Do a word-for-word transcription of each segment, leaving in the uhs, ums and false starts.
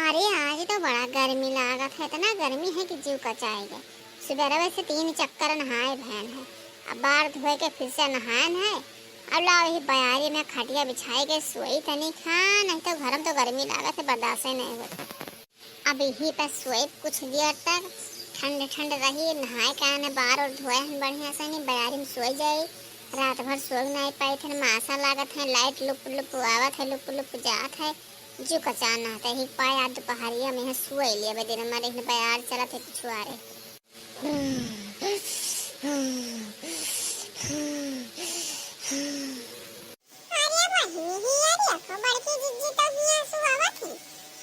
अरे, आज तो बड़ा गर्मी लागत है, इतना गर्मी है कि जीव कचाए गए। सुबेरवे से तीन चक्कर नहाए भएन है, अब बार धोए के फिर से नहाएन है। अब लाओ, यही बयारी में खटिया बिछाए के सोई तनी खा, नहीं तो घर में तो गर्मी लागत है, बर्दाश्त ही नहीं होता। अब यही पे सोए कुछ देर तक, ठंड ठंड रही, नहाए के आने बार और धोए हन बढ़िया से, नहीं बयारी में सोई जाई। रात भर सोए नहीं पाई थे, मासा लागत है, लाइट लुप लुप आवत है, लुप लुप जात है। जीव कचान ना होता है, यही पाए आज दोपहरिया में यहाँ सोए लिए, अब दिन हमारे यहाँ बयार चलत है पिछुआरे। अरे बहिनी, हिया देखो, बड़की जिज्जी तो हिया सुआवत ही।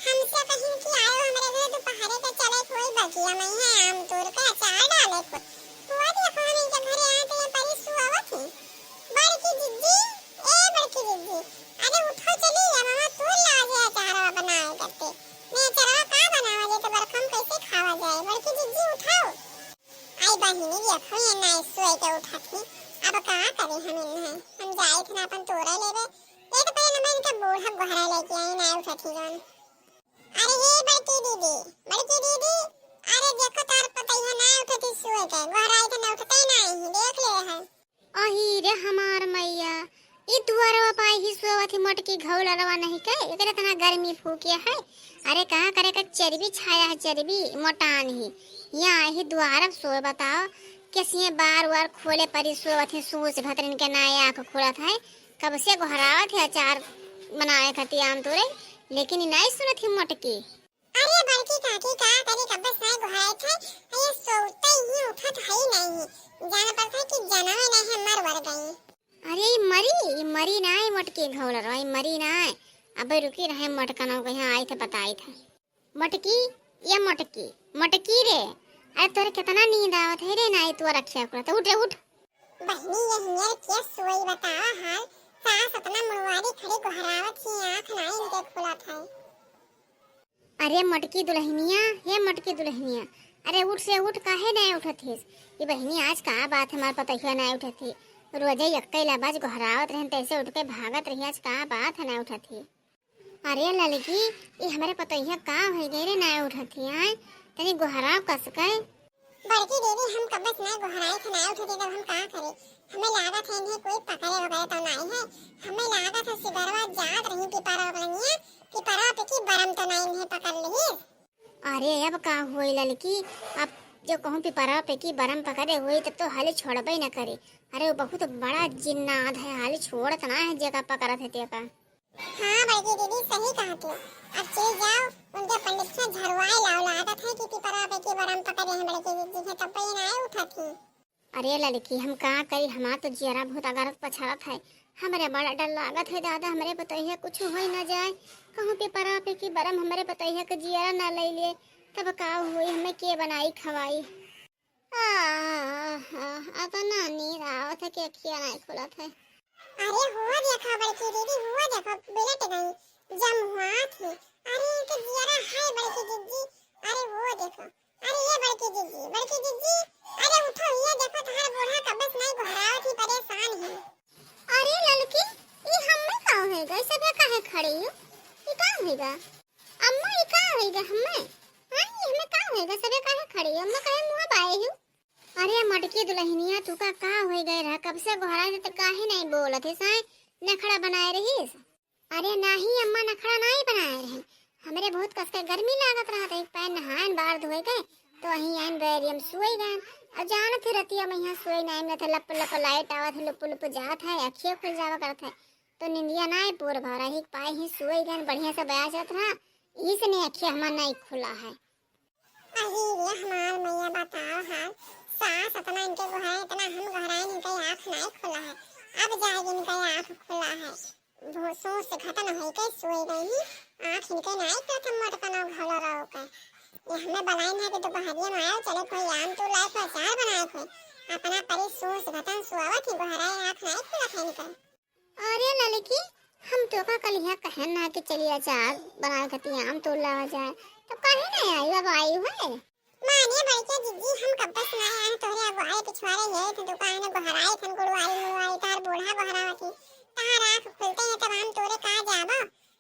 हमसे कहिन कि आयो हमरे घर दोपहरे के चले कोई बगिया में है आम तोड़ के अचार डाले को। हुआ देखो हम इनके घरे आए तो ये परी सुआवत ही। बड़की जिज्जी, ए बड़की जिज्जी, अरे उठो चली, अब हम तोड़ लावा जे अचार बनाए करते। मैं अचार का बनावा जे तो बरखम कैसे खावा जाए? बड़की जिज्जी उठाओ। आई बहिनी, देखो ये नाई सोए के उठत ही, अब का करी हम इन्हें? हम जाए थे ना अपन तोड़े लेवे, एक पहले ना मैं इनके बूढ़ा गोहरा लेके आई, नाई उठत ही जौन। अरे ये बड़की दीदी, बड़की दीदी, अरे देखो तार पतैया नाई उठत ही सोए के, गोहरा इतना उठते ही नाई ही, देख ले है। अही रे हमार मैया, ई दुआरवा पाई ही सोवत ही मोटकी घौलरवा नहीं के, एकरे इतना गर्मी फूके है। अरे कहाँ करे के चर्बी छाया है, चर्बी मोटान ही। यहाँ ही दुआरब सोए बताओ, कैसे बार वार खोले परी सोवत ही, सूस भतरिन के नाई आँख खुलत है। कब से गोहरावत है अचार बनावे खातिर आम तोड़े, लेकिन ई नाई सुनत ही मोटकी। अरे बड़की काकी का करी, कब्बे से नाई गोहराइत है, ये सोते ही उठत है ही नहीं, जान पड़त है कि जनमे नहीं है, मर वर गई। अरे ई मरी, ई मरी नाई मोटकी घौलर, ई मरी नाई। अबे रुकी रहे मोटकनौ के यहाँ आई थे बताई थे। मोटकी, ये मोटकी, मोटकी रे, अरे तोरे कितना नींद आवत है रे नाई तू रखिया करत, उठ रे उठ। बहिनी ये हियर के सोई बतावा हाल, सास अपना मुड़वारी खड़ी गोहरावत ही, आँख नाई इनके खुलत है। अरे मोटकी दुलहिनिया, हे मोटकी दुलहिनिया, अरे उठ से उठ, काहे नाय उठत हिस? ई बहिनी आज का बात हमार पतोहिया नाय उठत ही? रोजे यक्कै लाबाज गोहरावत रहन तैसे उठ के भागत रही, आज का बात है नाय उठत ही? अरे ललकी, ई हमरे पतोहिया का होइ गए रे नाय उठत ही? आय तनी गोहराव कस के। बड़की दीदी, हम कब्बे से नाय गोहराई थे, नाय उठे थे, तब हम का करे? हमें लागत है इन्हें कोई पकड़े वगैरह तो नाय है। हमें लागत है सिबरवा जात रही पिपरा ओकलनिया, पिपरा पे की बरम तो नाय इन्हें पकड़ ली। अरे अब का होई ललकी, अब जो कहूँ पिपरा पे की बरम पकड़े होई तब तो हाली छोड़बे न करे। अरे वो बहुत बड़ा जिन्नाद है, हाली छोड़त ना है जेका पकड़त है तेका। हाँ बड़की दीदी, सही कहत हो। अब चल जाओ, उनके पंडित से झरवाए लाओ, लागत है कि पिपरा पे की बरम पकड़े हैं बड़की दीदी के, तब ये नाय उठत ही। अरे ललकी, हम का करी, हमार तो जियरा बहुत अगरत पछारत है। हमरे बड़ा डर लागत है दादा, हमरे पतोहिया कुछ होइ ना जाए, कहूँ पिपरा पे की बरम हमरे पतोहिया के जियरा ना ले ले, तब का होई, हमें के बनाई खवाई? आह, अतना नींद आवत है कि अखिया नाय खुलत है। अरे हुआ देखा बड़की दीदी, हुआ देखा बिलट गई, जम हुआ थी। अरे इनके जियरा है बड़की जिज्जी, अरे वो देखो, अरे ये बड़की जिज्जी, बड़की जिज्जी, अरे उठो, ये देखो तोहार बूढ़ा कब्बे से नाय गोहरावत ही, परेशान ही। अरे ललकी, ई हम्मे का होइगा, सबे काहे खड़ी हो? ई का होइगा? अम्मा, ई का होइगा हम्मे? हाँ, ई हम्मे का होइगा, सबे काहे खड़ी हो? अम्मा काहे मुँह बाए हो? अरे मोटकी दुलहिनिया, तू का, का होइ गए रहा? कब से गोहराए थे तो काहे नाय बोलत है? साय नखड़ा बनाए रहीस। अरे नाही अम्मा, नखड़ा नाही बनाए रहन, हमरे बहुत कस के गर्मी लागत रहत है। एक पैर नहायन बार धोए के, तो वहीं आइन बैरियम सोई गएन। अब जानत ही रतिया में यहाँ सोई नाई मिलत है, लप लप लाइट आवत है, लुप लुप जात है, अखिए खुल जावा करत है, तो निंदिया नाई पूर भरा ही पाए ही सोई गएन, बढ़िया से बया जात रहा, इसने अखिया हमार नाई खुला है। अही रे हमार मैया, बताओ हाल, सास अतना इनके गोहराए, इतना हम गोहराए, इनके आँख नाई खुला है। अब जाए इनके आँख खुला है। भो-, सोच से घटन होई के सोए रही, आँख इनके नाई खुलत, हम मोटकनौ घोलो रहो के। ये हमें बलाइन है कि दोपहरिया में आयो, चले कोई आम तो लाए, कोई अचार बनाए, कोई अपना परी सोच घटन सुआवत ही गोहराए, आँख नाई खुलत है इनके। अरे ललकी, हम तोका कलिया कहेन ना कि चली अचार बनाए खातिर आम तोड़ लावा जाए, तब काहे नाई आई, अब आई है? माने बड़के जिज्जी, हम कब्बे से नाई आए, तोहरे अगुआए पिछुआरे गए थे दुकान में, गोहराए थन गुड़वारी मुड़वारी, तार बूढ़ा गोहरावत ही, तार आँख खुलते हैं तब आम तोड़े का जाबो?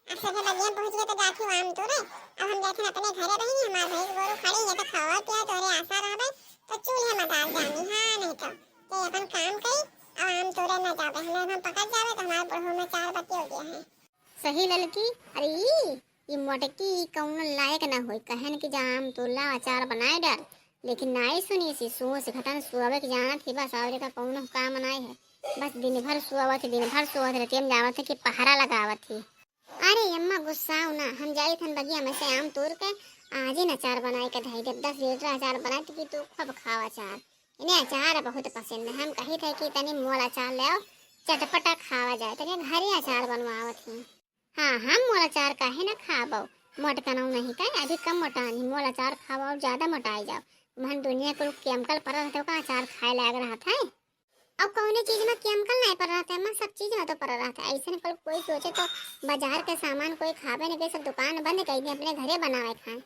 अब सभे बगिया पहुँच गए तो जाथी आम तोरे। अब हम जाथन अपने घरे बहिनी, हमार भैंस गोरू खड़ी है तो खावा पिया तोरे आशा रहबे, तो चूल्हे में डाल जानी, हाँ नहीं तो। ते अपन काम करी, अब आम तोरे न जाबे, हमें हम पकड़ जाबे तो हमार बुढ़ऊ में चार बत्ती हो गया है। सही ललकी, अरे ई, ई मोटकी ई कौनो लायक ना होई, कहन कि जा आम तोड़ ला अचार बनाए डार, लेकिन नाई सुनी सी, सोच घटन सोवे के जानत ही बस, और का कौनो काम नाई है। बस दिन भर सोवत ही, दिन भर सोवत रहती, हम जावत है कि पहरा लगावत ही। अरे अम्मा गुस्साओ ना, हम जाई थन बगिया में से आम तोड़ के आज ही अचार बनाए के धई देब, दस लीटर अचार बनाए कि तू खूब खाओ अचार। इन्हें अचार बहुत पसंद है, हम कही थे कि तनी मोल अचार ले आओ, चटपटा खावा जाए, तनी घरे अचार बनवावत ही। हाँ, हम मोल अचार काहे ना खाबो, मोटकनऊ नहीं का, अभी कम मोटान ही, मोल अचार खाबो और ज्यादा मोटाई जाओ। महन दुनिया के लोग केमिकल पर रहते का अचार खाए लाग रहा था। अब कौने चीज में केमिकल नहीं पर रहता है, अम्मा, सब चीज में तो पर रहता है। ऐसे कुल कोई सोचे तो बाजार के सामान कोई खावे नहीं, सब दुकान बंद कर दी, अपने घरे बनावे खाए।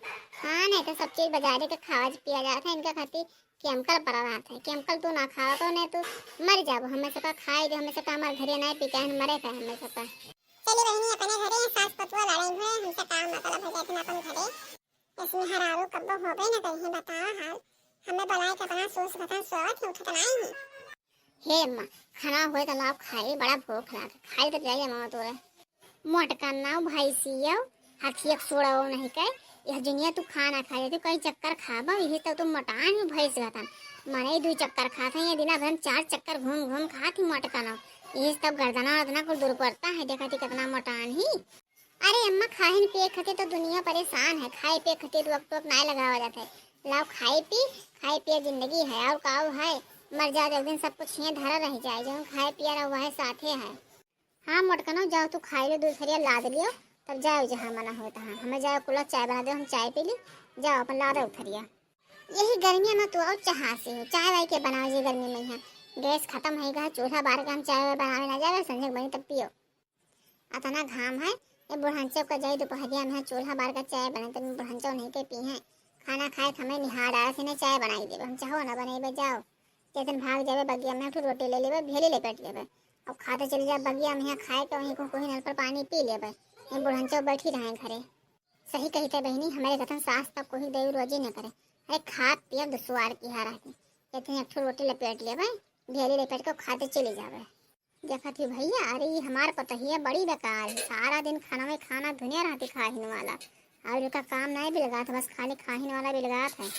हाँ, नहीं तो सब चीज बाजारे के खावा पिया जाता है, इनका खातिर केमिकल पर रहता है। केमिकल तू ना खावा तो नहीं तू मर जाबो। हमें सबका खाए दे, हमें सबका हमारे घरे नहीं पी के मरे का हमें सबका। चली बहिनी, अपने घरे सास पतुआ लड़ाई हुए, हमसे काम मतलब है, जाते अपन घरे। इसमें हरारू कब्बो होबे न कहीं, बताओ हाल। हमें बुलाए के अपना सोच घटन सोवत है, उठत नहीं है। हे अम्मा, खाना होए तो लाओ खाई, बड़ा भूख लाग, खाई तो जाइए मामा तोरे। मोटका नाव भैंसियो, हाथी एक सोड़ाओ नहीं कहे, यह दुनिया तू खाना खा जाती, कई चक्कर खाबो, यही तो तू मोटान ही भैंस घटन। मने दू चक्कर खात है, ये दिना भर हम चार चक्कर घूम घूम खात ही मोटका नाव, यही तब गर्दना वर्दना कुल दूर करता है, देखा थी कितना मोटान ही। अरे अम्मा, खाहिन पिए खातिर तो दुनिया परेशान है, खाए पिए खातिर वक्त वक्त नाय लगावा जात है। लाओ खाए पी, खाए पिए जिंदगी है, और काऊ है, मर जाओ एक दिन सब कुछ हियाँ धरा रह जाए, जौन खाए पिए रहो वह साथे है। हाँ मोटकनो, जाओ तू खाई लो, दूसरिया लाद लियो, तब जाओ जहाँ मना होता है, हमें जाओ कुला चाय बना दो, हम चाय पी ली, जाओ अपन लादो उथरिया। यही गर्मिया में तू और चाह से हो, चाय वाय के बनाओ जी गर्मी में यहाँ, गैस खत्म है गा, चूल्हा बार के हम चाय वाय बनावे ना जावे, संझक बनी तब पियो। अतना घाम है, ये बुढ़ंचो का जाई दोपहरिया में चूल्हा बार का चाय बने, तनी बुढ़ंचो नहीं के पी हैं। खाना खाए के हमें निहार आया से चाय बनाई देबे, हम चाहो ना बनेबे, जाओ। तेतन भाग जाबे बगिया में, एक ठो रोटी ले लेबे, भेली लपेट लेबे। अब खाते चले जाबे बगिया में, यहाँ खाए के वहीं को कोई नल पर पानी पी लेबे। ये बुढ़ंचो बैठी रहे घरे। सही कही थे बहिनी, हमारे कथन सास तब कोई देवी रोजी न करे। अरे खा पिया दुसवार की हारा की। तेतन एक ठो रोटी लपेट लेबे, भेली लपेट के खाते चले जाबे। देखत ही भैया, अरे ई हमार पतोहिया बड़ी बेकार है, सारा दिन खाना में खाना दुनिया रहती खाहिन वाला, और का काम नहीं बिलगात, बस खाली खाहिन वाला बिलगात है।